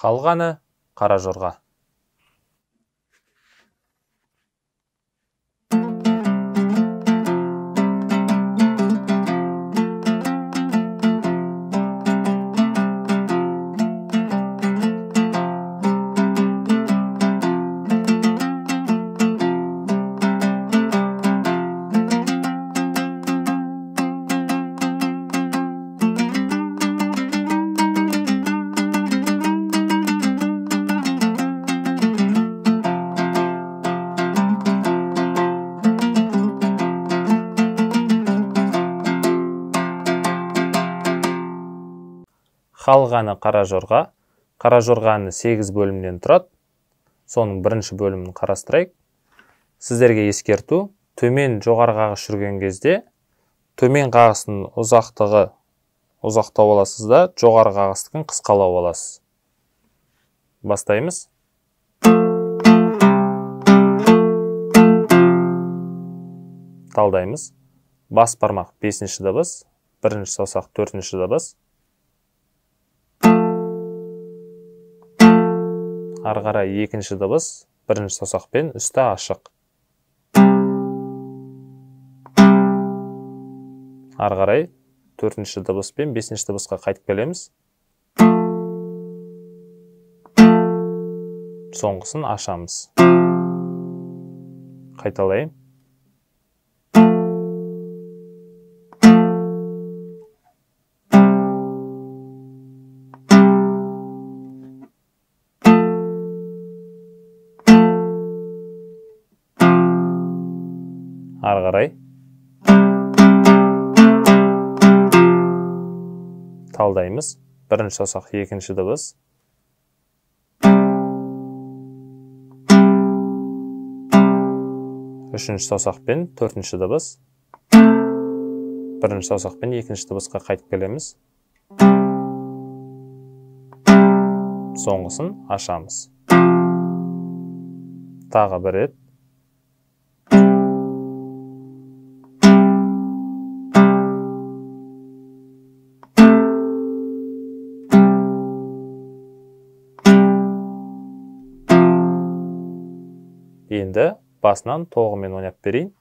Халық әні Қара жорға. Халық әні Қара жорға. Қара жорға әні 8 бөлімнен тұрады. Соның бірінші бөлімін қарастырайық. Сіздерге ескерту, төмен жоғары қағыс жүрген кезде төмен қағыстың ұзақтығы ұзақтау аласыз да, жоғары қағыстікін қысқалау аласыз. Бастаймыз. Талдаймыз. Бас бармақ 5-ші дыбыс, бірінші саусақ 4-ші дыбыс. Ары қарай екінші дыбыс, бірінші саусақпен үсті ашық. Ары қарай төртінші дыбыс пен бесінші дыбысқа қайтып келеміз. Соңғысын ашамыз. Қайталайын. Ары қарай талдаймыз. Бірінші саусақ екінші дыбыс. Үшінші саусақпен төртінші дыбыс. Бірінші саусақпен екінші дыбысқа қайтып келеміз. Соңғысын ашамыз. Тағы бір рет. Енді басынан толығымен ойнап берейін.